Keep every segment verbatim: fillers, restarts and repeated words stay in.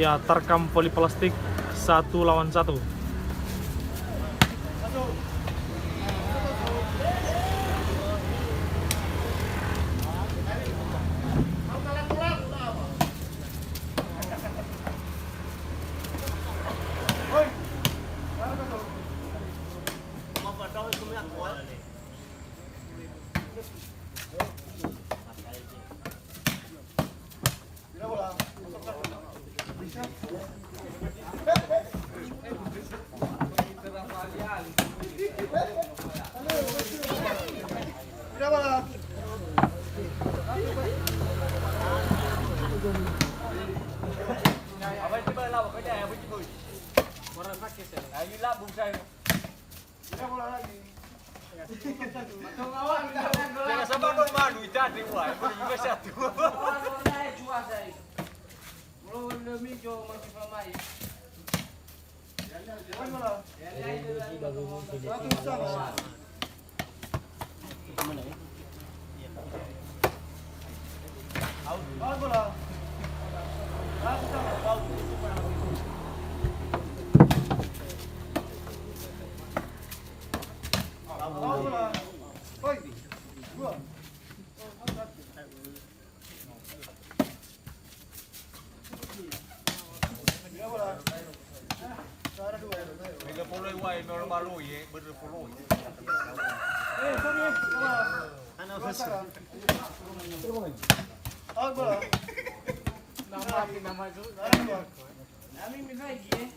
Ya, tarkam voli plastik satu lawan satu. Börö foloi wae, me olo baloi, eh, börö foloi. Nama, nama itu. Nami minoi, eh.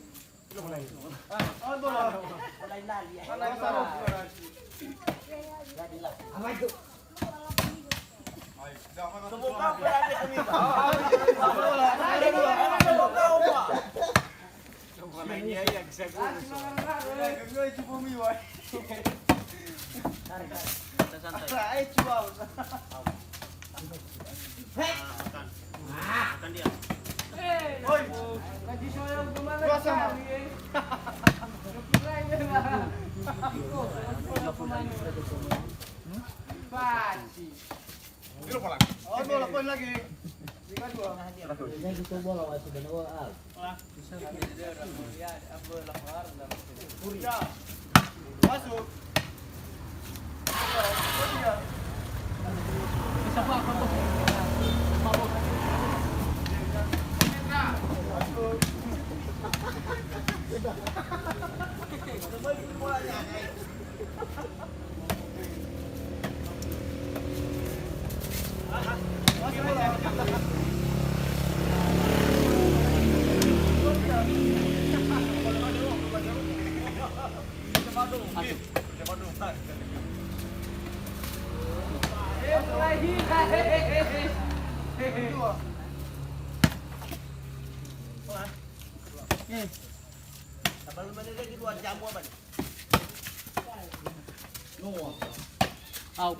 Au.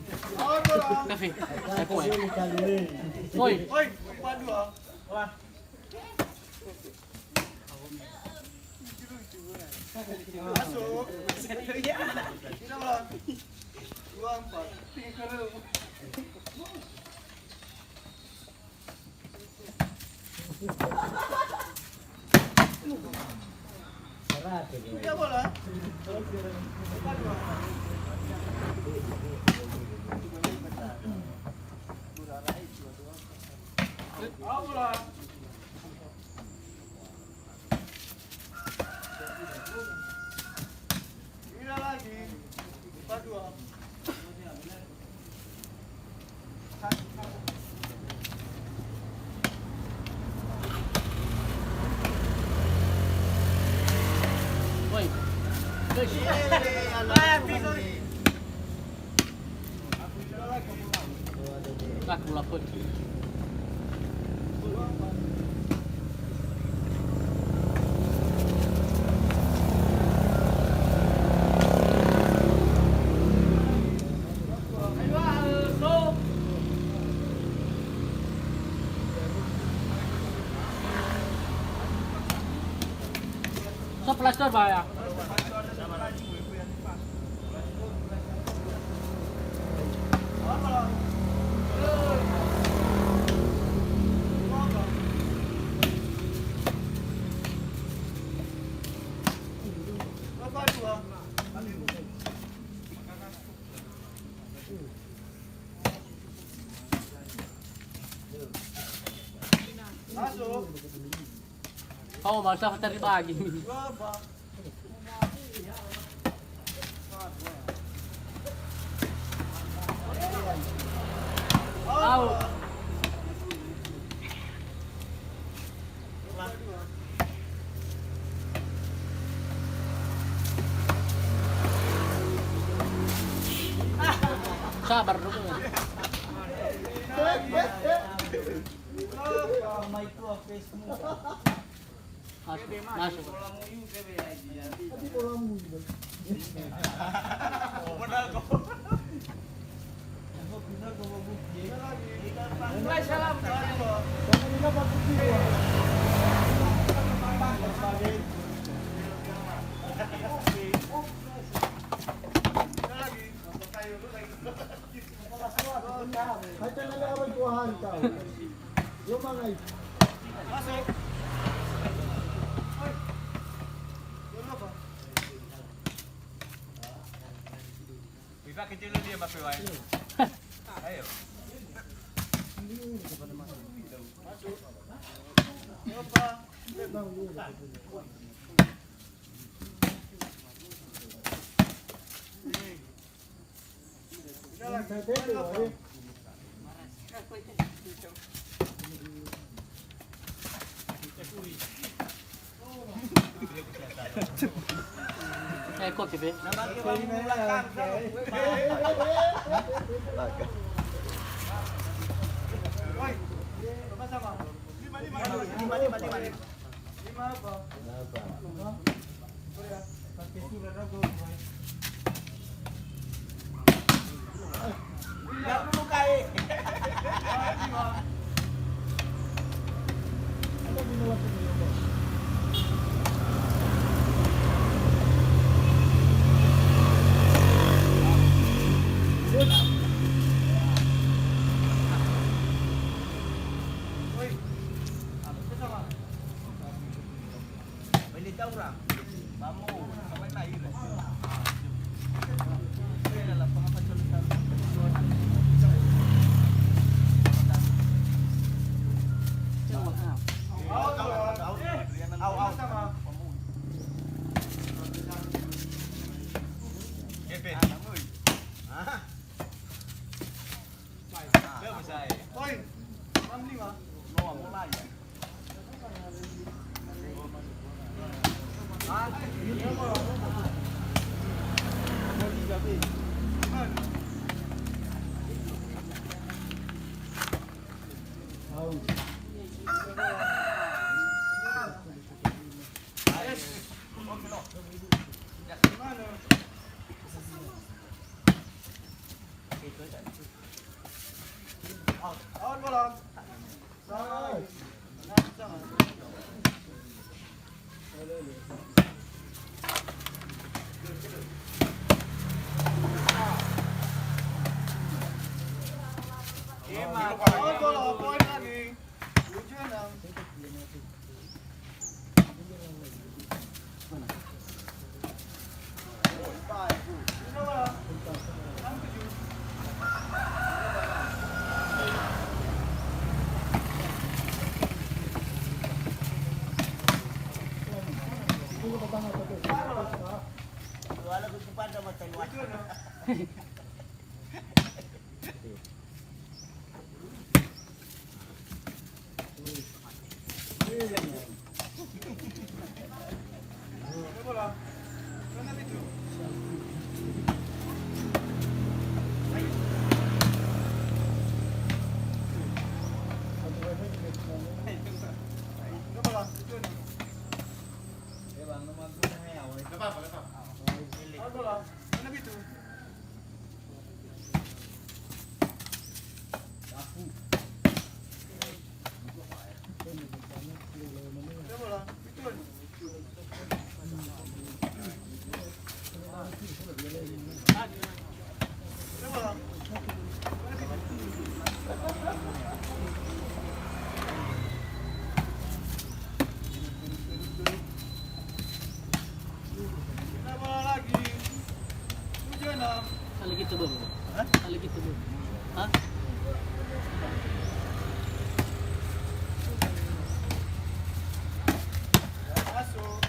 Kafe. Oi. Oi. Masuk. Dua, empat. Laku laput. So plaster ba ya. Masuk. Oh, bahasa tadi pagi. Au. Sabar dulu. Masuk, masuk. Hai, tengah ada orang tua hari tahu. Yo mangai. Masuk. Oi. Yo apa? Bisa kecil dia masuk, Wai. Ayo. Masuk. Yo apa? Ecco che be. Lima, lima, lima, lima. Lima apa? Lima apa? Pakai surat apa? Nggak perlu kae. Lima. Ada di luar sini, ya, Bos. Woi, apa kita, Bang? Oi, enam lima. Hah? Lagi tu. Hah? Masuk.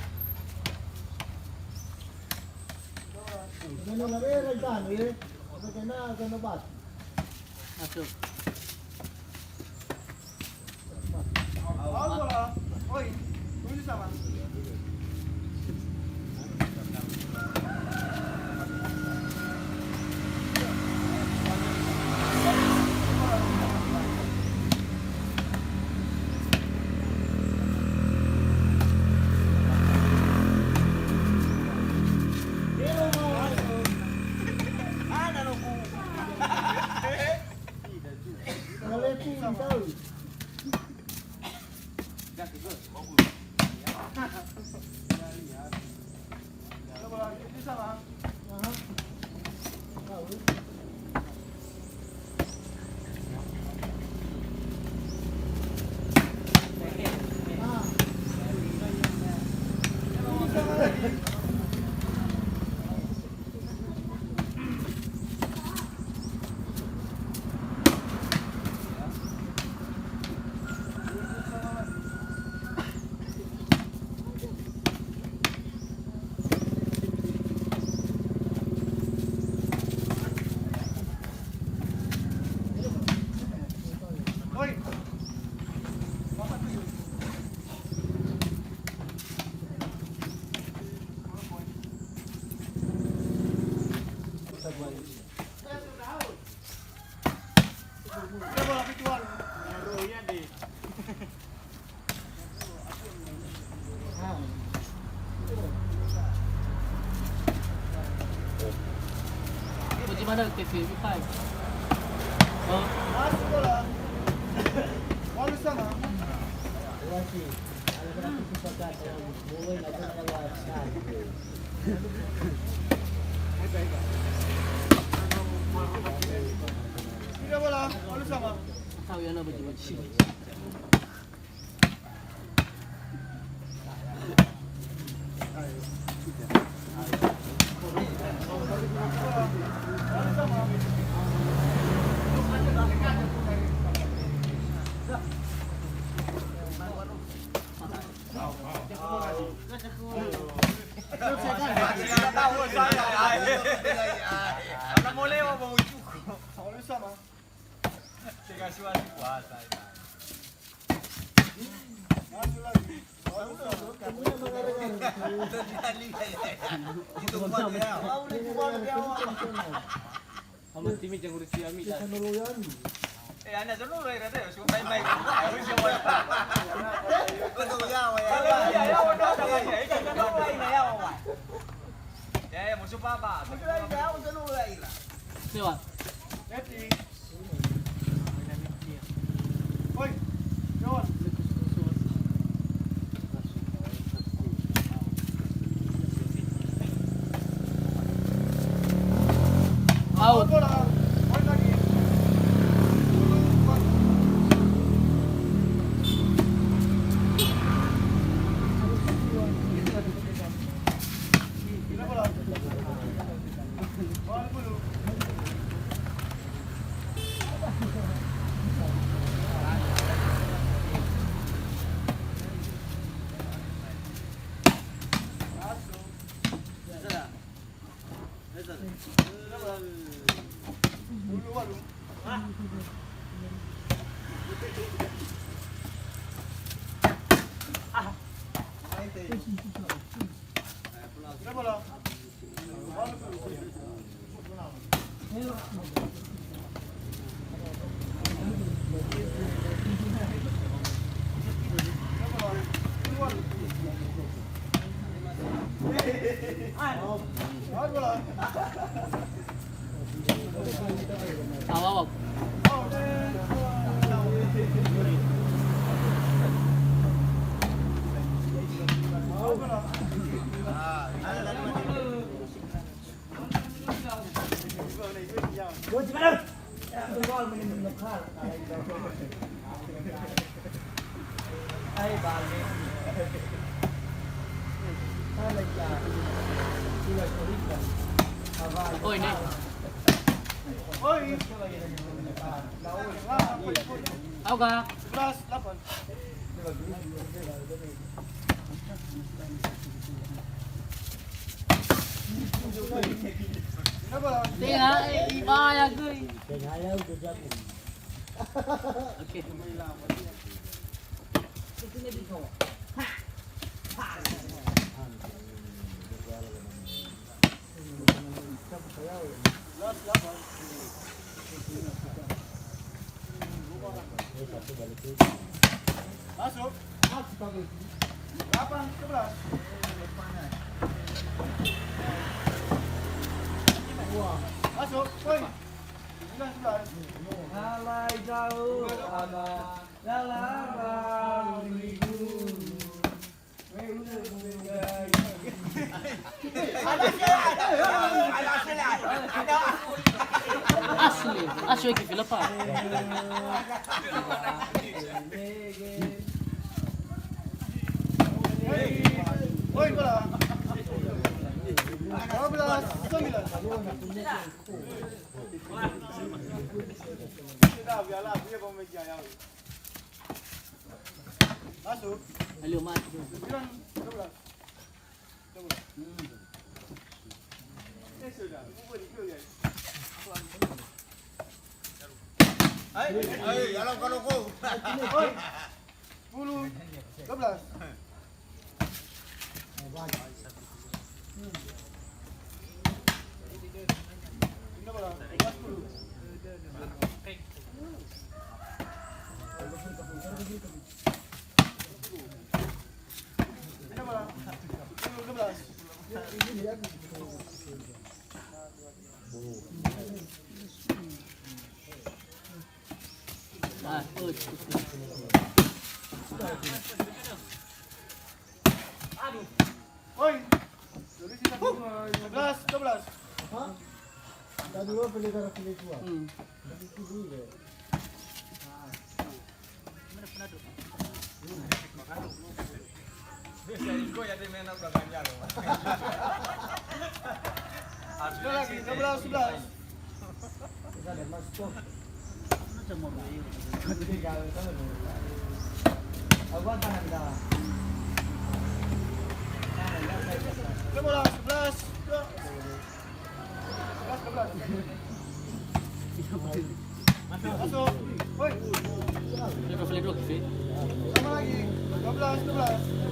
Bagaimana T V Wi Pai? Oh. Masuk bola. Walu sama. Tiga bola, walu sama. Tahu ya, nama jiwa sini. Ama timi jangan urus kami dah. Eh, ana jangan urus aja, suka main-main. Urus yang mana? Betul ya, ya. Ya, ya, ya, ya, ya, ya, ya, ya, ya, ya, ya, ya. Ya, ya, musuh apa, apa? Musuh lain, ya, musuh dulu lain lah. Lewat. Jadi. Hoi, Yon. Out. Hoi lagi. Oi, ne. Aoga. Sebelas delapan. Tenga, eh, ibaya göi. Oke. Masuk. Delapan sebelas. Masuk. Poin. Sembilan sebelas. Alai jauh, Abang. Lalaba minggu. Asli, asli ke filapa. Woi, bola. Dua belas sembilan. Masuk. Ayo, Mas. Sembilan, dua belas. Dua belas. Hmm. Eh, sudah. Hai, hai, alam kalau kau. Oi. Sepuluh, dua belas. Oi. Sebelas, dua belas. Hah? Tadi dua pele darah pele dua. Hmm. Tadi itu dulu ya. Sekali lagi, dua belas, sebelas. Sebelas, sebelas. Sebelas, sebelas. Masuk. Woi. Fledro, fledro, kife. Sama lagi. Dua belas, dua belas. Dua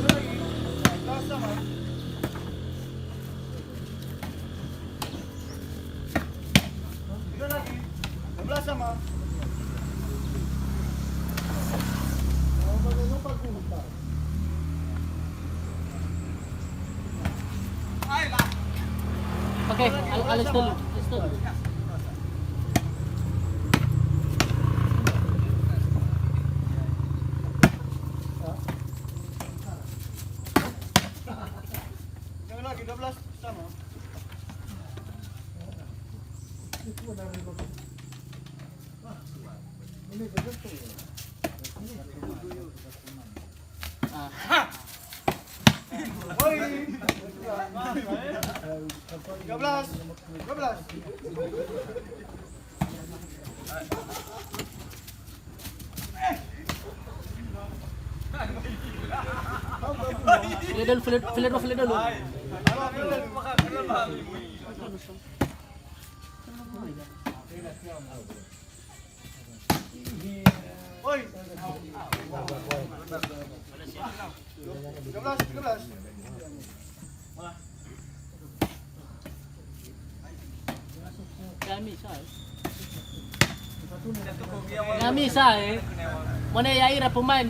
lagi. Dua belas sama. Tiga lagi. Dua belas sama. Oke, al-, alis dulu, alis dulu. Tiga lagi, dua belas sama. Tiga belas, dua belas. Fledro, fledro, fledro, fledro. Oi. Tiga belas, tiga belas. Ya, misa, eh. Ya, misa, eh. Mana ya ira pemain?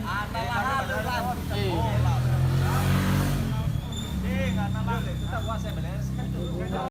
Eh.